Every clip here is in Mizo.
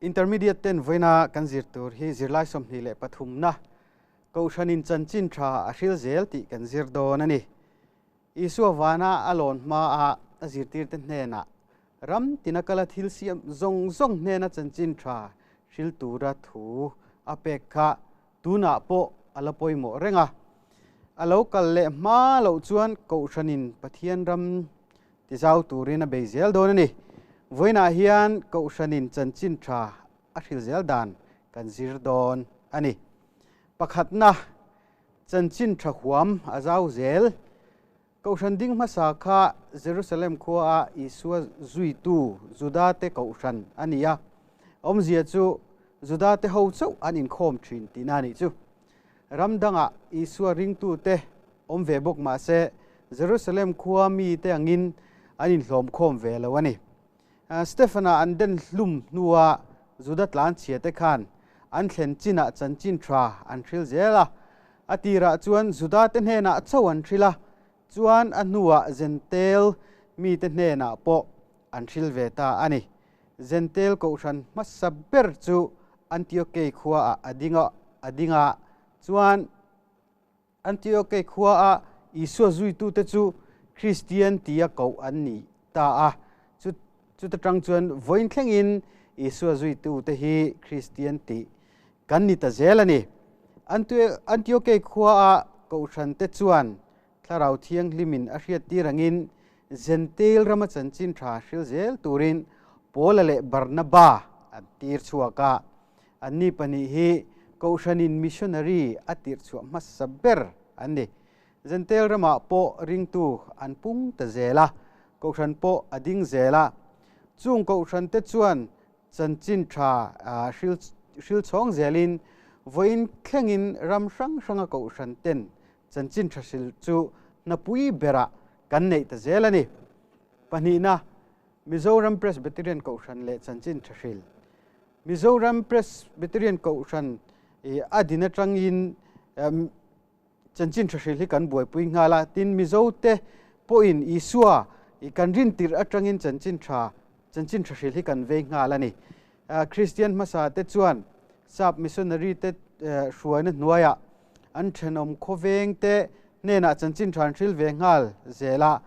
Intermediate ten vawiina kan zir tur hi zirlai 23 na Kohhranin chanchin tha a hril zel tih kan zir dawn a ni. Isua vana a lawn hmaa a zirtirte hnenah ram tina kala thil siam zawng zawng hnena chanchin tha hril tura thu a pek kha tunah pawh a la pawimawh reng a. A lo kal leh hma loh chuan Kohhranin Pathian ram tizau turin a bei zel dawn a ni. Vawiinah hian Kohhranin chanchin tha a hril zel dan kan zir dawn a ni. Pakhatna, chanchin tha huam a zau zel. Kohhran ding hmasa kha Jerusalem khuaa Isua zuitu Judate kohhran a ni a. Awmzia chu Judate ho chauh an inkhawm thin tihna a nih chu. Ram dangah Isua ringtute awm ve bawk mah se Jerusalem khua mite angin an inhlawmkhawm ve lo a ni. Stefana an den hlum hnua Juda tlanchhia te khan an thlen chinah chanchin tha an hril zel a. A tirah chuan Juda te hnenah chauh an hril a, chuan a hnuah Jentail mite hnenah pawh an hril ve ta a ni. Jentail kohhran hmasa ber chu Antiokei khuaah a ding a, a ding a, chuan Antiokei khuaah Isua zuitute chu Kristian tia koh an ni ta a. Chu chuta tang chuan vawiin thlengin Isua zuitute hi Kristian tih kan ni ta zel a ni. Antiokei khuaah kohhrante chuan Thlarau Thianghlimin a hriattir angin Jentail rama chanchin tha hril zel turin Paula leh Barnaba an tir chhuak a. Anni pahnih hi Kohhranin missionary a tirh chhuah hmasa ber an ni. Jentail ramah pawh ringtu an pung ta zel a, Kohhran pawh a ding zel a. Chung Kohhrante chuan chanchin tha hril hril chhawng zelin vawiin thlengin ram hrang hranga Kohhran ten chanchin tha hril chu hnapui berah kan neih ta zel a ni. Pahnihna, Mizoram Presbyterian Kohhran leh chanchin tha hril. Mizoram Presbyterian Kohhran a din atangin chanchin tha hril hi kan buaipui nghal a, tin Mizote pawhin Isua kan rin tirh atangin chanchin tha chanchin tha hril hi kan vei nghal a ni. Kristian hmasa te chuan sap missionary te hruaina hnuaiah an thenawm khawveng te hnenah chanchin tha an hril ve nghal zel a.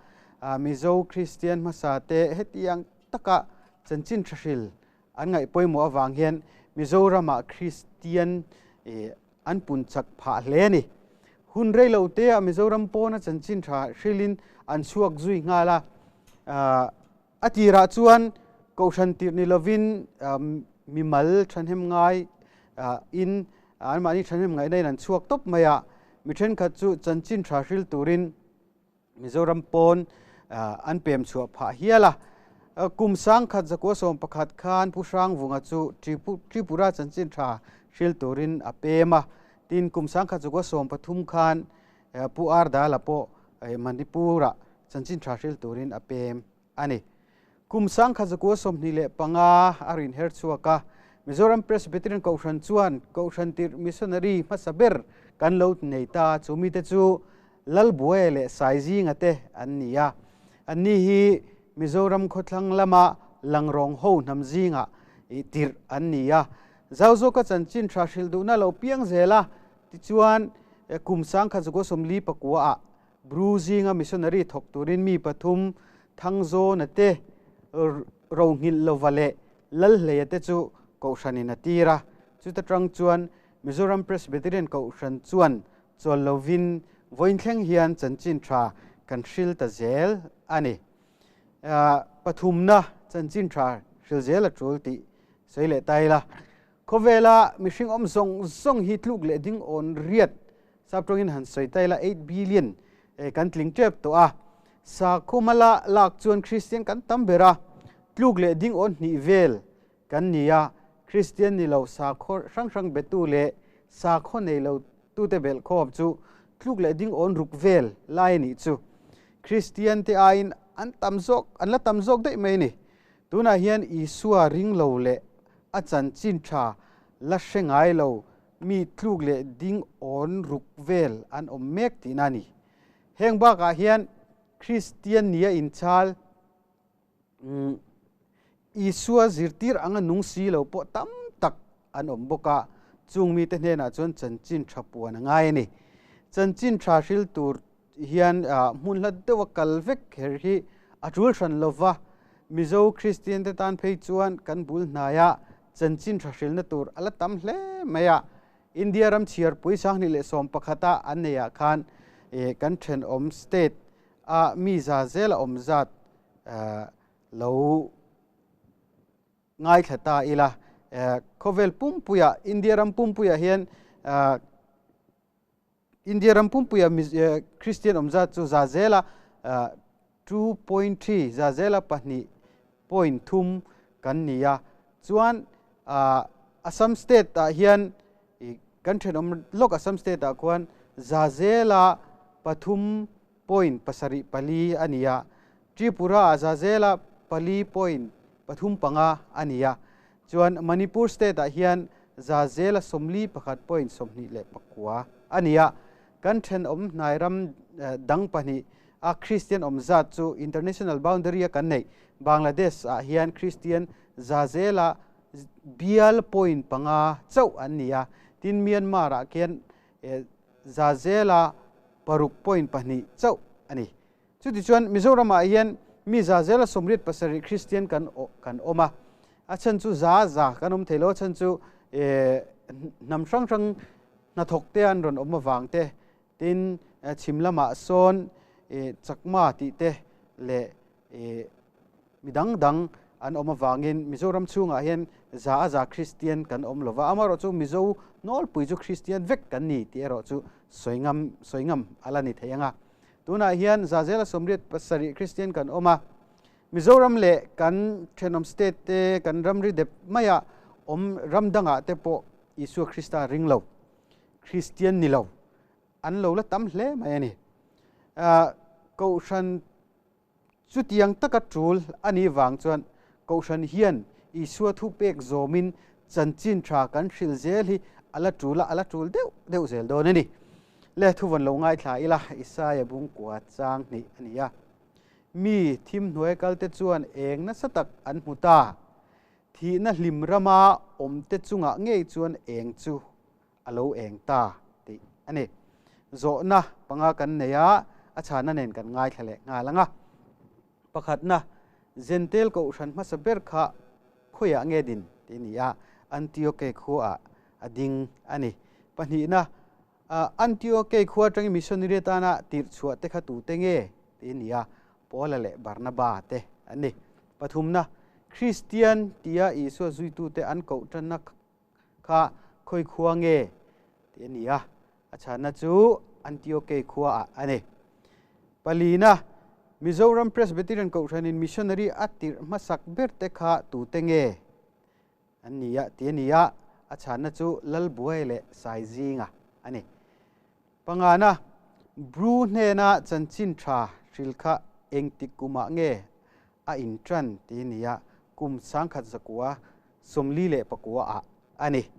Mizo Kristian hmasa te hetiang taka chanchin tha hril an ngaih pawimawh avang hian Mizoramah Kristian an pun chak phah hle a ni. Hun rei lo teah Mizoram pawna chanchin tha hrilin an chhuak zui nghal a. A tirah chuan Kohhran tirh ni lovin mimal thahnem ngai in anmahni thahnem ngaihna in an chhuak tawp mai a. Mi thenkhat chu chanchin tha hril turin Mizoram pawn an pem chhuah phah hial a. Kum 10,000 111 khan Pu Hrangvunga chu Tripura chanchin tha hril turin a pem a. Tin, kum 10,013 khan Pu Ardala pawh Manipur-ah chanchin tha hril turin a pem a ni. Kum 10,025 a rinher chhuak a, Mizoram Presbyterian Kohhran chuan Kohhran tirh missionary hmasa ber kan lo nei ta, chu mite chu Lalbuaia leh Saizinga te an ni a. Anni hi Mizoram khawthlang lama Langrawng ho hnam zingah tirh an ni a. Zau zawka chanchin tha hrilh duhna lo piang zel a, tichuan kum 1049 ah Bru zinga missionary thawk turin mi pathum, Thangzawna te, Rohngilh lova leh Lalhleia te chu Kohhranin a tir a. Chuta tang chuan Mizoram Presbyterian Kohhran chuan chawl lovin vawiin thleng hian chanchin tha kan hril ta zel a ni. Pathumna chanchin tha hril zel a tul tih sawi leh ta ila. Khawvela mihring awm zawng zawng hi tluk leh ding awn riat sap tawngin han sawi ta ila 8 billion kan tling tep tawh a. Sakhuma la lak chuan Kristian kan tam ber a, tluk leh ding awn hnih vel kan ni a. Kristian ni lo sakhaw hrang hrang betu leh sakhaw nei lo tute belh khawm chu tluk leh ding awn ruk vel lai a nih chu. Kristian te aiin an tam zawk, an la tam zawk daih mai a ni. Tunah hian Isua ring lo leh a chanchin tha la hre ngai lo mi tluk leh ding awn ruk vel an awm mek tihna a ni. Heng bakah hian Kristian nia inchhal. Isua zirtir anga nung si lo pawh tam tak an awm bawk a, chung mite hnenah chuan chanchin tha puan a ngai a ni. Chanchin tha hril tur hian hmun hla deuha kal vek kher hi a tul hran lo va, Mizo Kristian te tan phei chuan kan bul hnaia chanchin tha hrilna tur a la tam hle mai a. India ram chhiarpui 2011 a an neihah khan kan thenawm state a mi za zela awm zat lo ngaithla ta ila. Khawvel pumpuiah, India ram pumpuiah hian India ram pumpuiah Kristian awm zat chu za zela 2.3, za zela 2.3 kan ni a. Chuan Assam state ah hian kan thenawm lawk Assam state ah khuan za zela 3.74 a ni a. Tripura ah za zela 4.35 a ni a. Chuan Manipur state ah hian za zela 41.29 a ni a. Kan thenawm hnai ram dang pahnih a Kristian awm zat chu international boundary a kan neih Bangladesh ah hian Kristian za zela bial point panga chauh an ni a. Tin Myanmar ah khian za zela 6.2 chauh a ni. Chutichuan Mizoram ah hian mi za zela 87 Kristian kan kan awm a. A chhan chu za za kan awm thei lo, a chhan chu hnam hrang hrang hnathawk te an rawn awm avang te, tin chhim lamah sawn chakma tih te leh mi dang dang an awm avangin Mizoram chhungah hian za a za Kristian kan awm lova. Amaherawhchu Mizo nawlpui chu Kristian vek kan ni tih erawh chu sawi ngam sawi ngam a la ni thei ang a. Tunah hian za zela 87 Kristian kan awm a. Mizoram leh kan thenawm state te kan ramri dep maiah awm ram dangah te pawh Isua Krista ring lo, Kristian ni lo an lo la tam hle mai a ni. Kohhran chutiang taka tul a nih vang chuan Kohhran hian Isua thu pek zawmin chanchin tha kan hrilh zel hi a la tul a, a la tul deuh deuh zel dawn a ni. Le thuvawn lo ngaithla ila, Isaia bungkua chang hnih a ni a. Mi thim hnuai kalte chuan eng nasa tak an hmu ta. Thihna hlim rama awmte chungah ngei chuan eng chu a lo eng ta tih a ni. Zawhna panga kan nei a, a chhana nen kan ngaithla leh nghal ang a. Pakhatna, Zentel kohhran hmasa ber kha khawiah nge din tih a ni a, Antioke khuaah a ding a ni. Pahnihna, Antioke khua atangin missionary atana tirh chhuah te kha tute nge tih a ni a, Paula leh Barnaba te an ni. Pathumna, Kristian tia Isua zuitute an koh tanna kha khawi khua nge tih a ni a, a chhanna chu Antioke khuaah a ni. Palina, Mizoram Presbyterian Kohhranin missionary a tirh hmasak ber te kha tute nge an ni a tih a ni a, a chhanna chu Lalbuai leh Saizinga a ni. Pangana, Bru hnena chanchin tha hril kha engtik kumah nge a intan tih a ni a, kum 1949 ah a ni.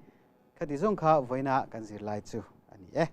Khati zawng kha vawiina kan zirlai chu a ni e.